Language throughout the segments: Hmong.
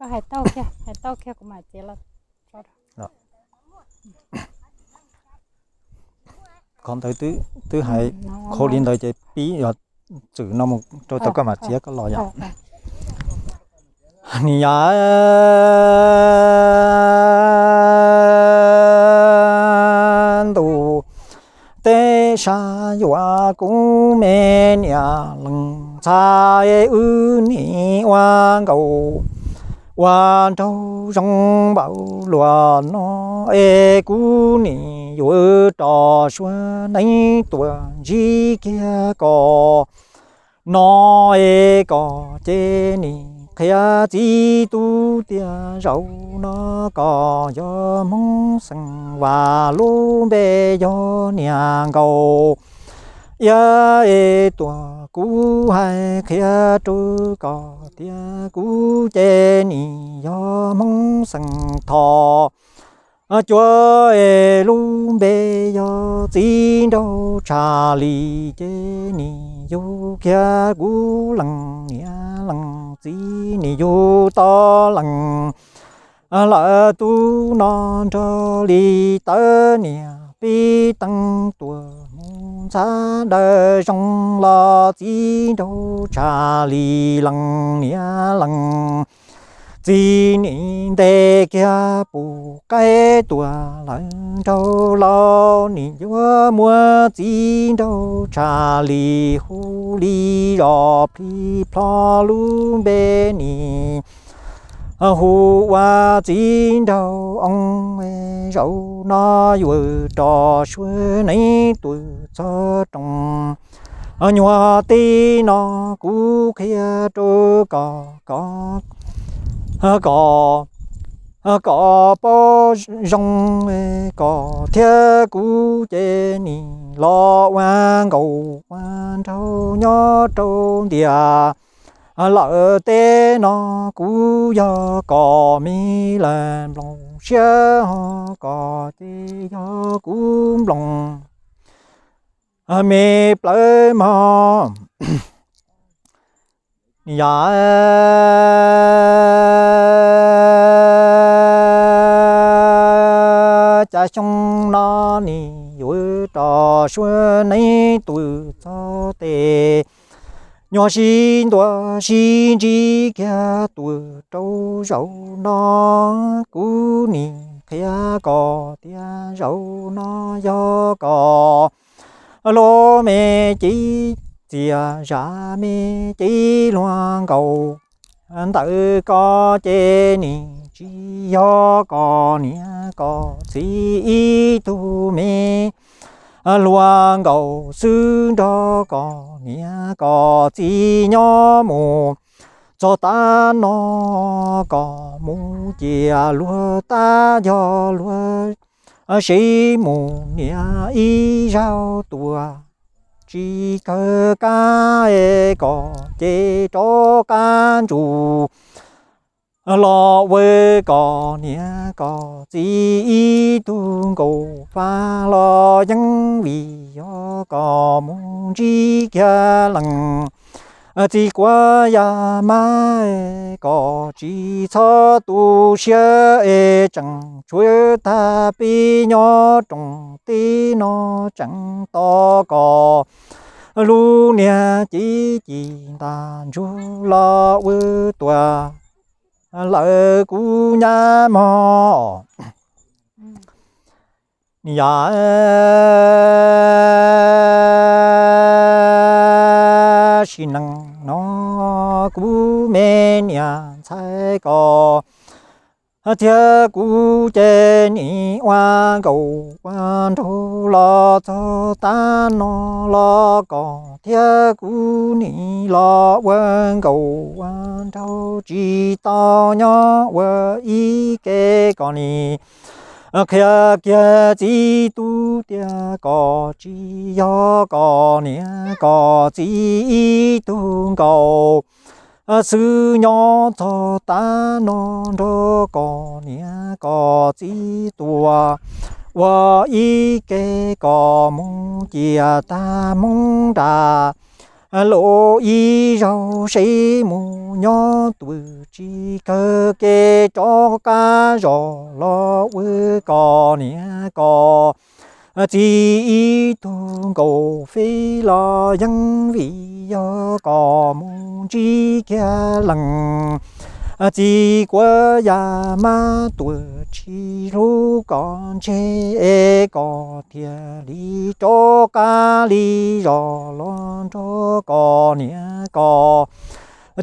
Koj hais tau kiag, hais tau kiag kuv mam txiav los. Qhov ntawd twb hais, qhov li ntawd ces pib yog txwm no mus rau tau koj mam txiav koj los yom. Ni yam ntuj teb sab yuav kuv me niam leej ntxhais wb nim ua nkaus ua nraug zoo npaum luaj no es kuv nim yuav rov suav neeb tuaj ntsib kiag koj no es koj cia li qhia txiv tub tias zaum no koj yog Hmoob xeem Vas lub npe yog Niag Nkaus Iab es tuaj kuv hais qhia rau koj tias kuv cia li yog Hmoob xeem Thoj Cuab es lub npe yog Txiv Nraug Tshaj Lis ces nim yug kiag kuv leej niam leej txiv nim yug tau leej lawm tus no nrog li tawv niam pib teeb tuaj mus ntxhab dawb zoo los Txiv Nraug Tshaj Lis leej niam leej txiv nim ntes kiag pus qaib tuaj lawm nraug laus nim yuav muab Txiv Nraug Tshaj Lis hu li zos plhis plho lub npe nim hu ua Txiv Nraug Oo. Zaum no yuav rov suav neeb tuaj txog rooj nyuag teb no kuv qhia rau koj, koj, koj, koj paub zoo, koj thiab kuv ces nim los ua nkaus ua nraug nyob rau ntiaj lawm teb no. Kuv yog koj me lawm nplooj siab ho, koj ces yog kuv nplooj me plawv mog. Yam cas xyoo no nim yuav rov suav neeb tuaj txog tes, nyuag sib ntuas sib ntsib kiag tuaj rau zaum no. Kuv nim qhia koj tias zaum no yog koj lub me cev txiaj zam me cev luag nkaus ntawm koj ces nim tsis yog koj niam koj txiv ib tug me luag nkaus xwb, nrog koj niam koj txiv nyob mus txog tav no. Koj mus cia luag tab yog luag sib mus niam ib zaug tuaj tsis kawg kab, koj ces rov qab ntsuj los ua koj niam koj txiv ib tug nkaus faj los yeej vim yog koj mus ntsib kiag leej txiv quav yaj mab. Koj tsis txhob tu siab es tseem tshuav tag peb nyob rooj teb no tseem tos koj lub niag cev ci ntaj ntsug los ua tuaj lawm kuv nyab mog. Yam sim neej no kuv me niam ntxhais koj thiab kuv ces nim ua nkaus ua nraug los txog tav no los koj thiab kuv nim los ua nkaus ua nraug tsis tau nyob ua ib ke. Koj nim qhia kiag txiv tub tias koj tsis yog koj niam koj txiv ib tug nkaus xwb, nyob txog tav no nrog koj niam koj txiv tuaj ua ib ke. Koj mus cia tag Hmoob nram Los ib zaug seb mus nyob twm tsis kawg, kev rov qab zos los ua kom niam kom txiv ib tug nkaus feb los yeej vim yog kom mus ntsib kiag leej txiv kuav yam mab tuam tsis hlub kom ntseg es kom thiaj li rov qab li zos los nrog kom niam kom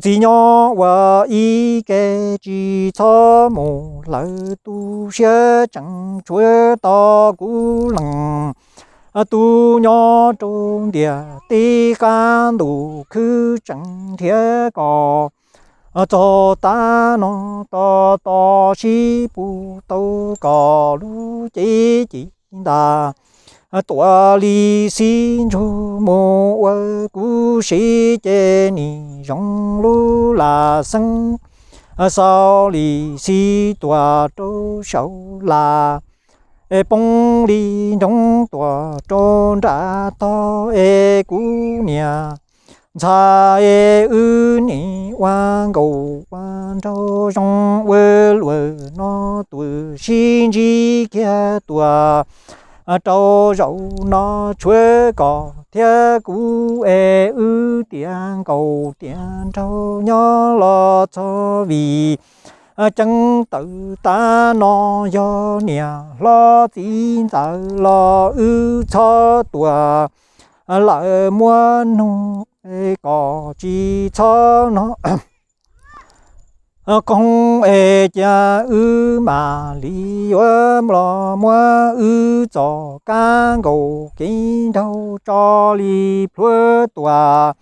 txiv nyob ua ib ke, tsis txhob mus hlawv tu siab tseem tshuav tau kuv leej tub nyob rau ntiaj teb qab ntuj khwb tseem nrhiav kom txog tav no tos tos sib pub tau kom lub cev ci ntas tuam li xib ntsug mus ua kuv siv ces nim zoo lub lam xeeb xaus li xib tuam rau saum las es poob li nroo tuam rau nram tog es kuv niam ntxhais es wb nim ua nkaus ua nraug zoo ua luam no twm sib ntsib kiag tuam rau zaum no tshuav kom thiab kuv es wb tiav nkaus tiav nraug nyob los txog vim ceeb tawm tav no yog niam hlob txiv ntxawm los wb txhob tuam lawm muab nug kom tsis txhob no koog es cia wb mam li yuav los muab wb txoj kab nkaus kev nraug tso li plhuav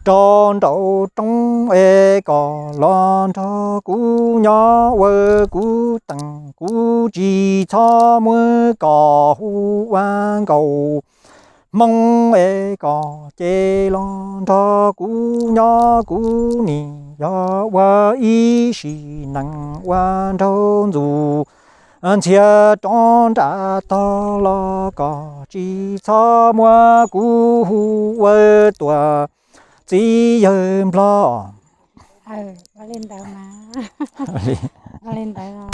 tuam rau nraum roob es kom los nrog kuv nyob ua kuv teem kuv tsis txhob muab kom hu ua nkaus hmoob es kom ces los nrog kuv nyob kuv nim yog ua ib sim neej ua nraug ntxuj ntxhias rov nram tog los kom tsis txhob muab kuv hu ua tuam txiv yawg nplog. Ua li ntawd mas, ua li ntawd.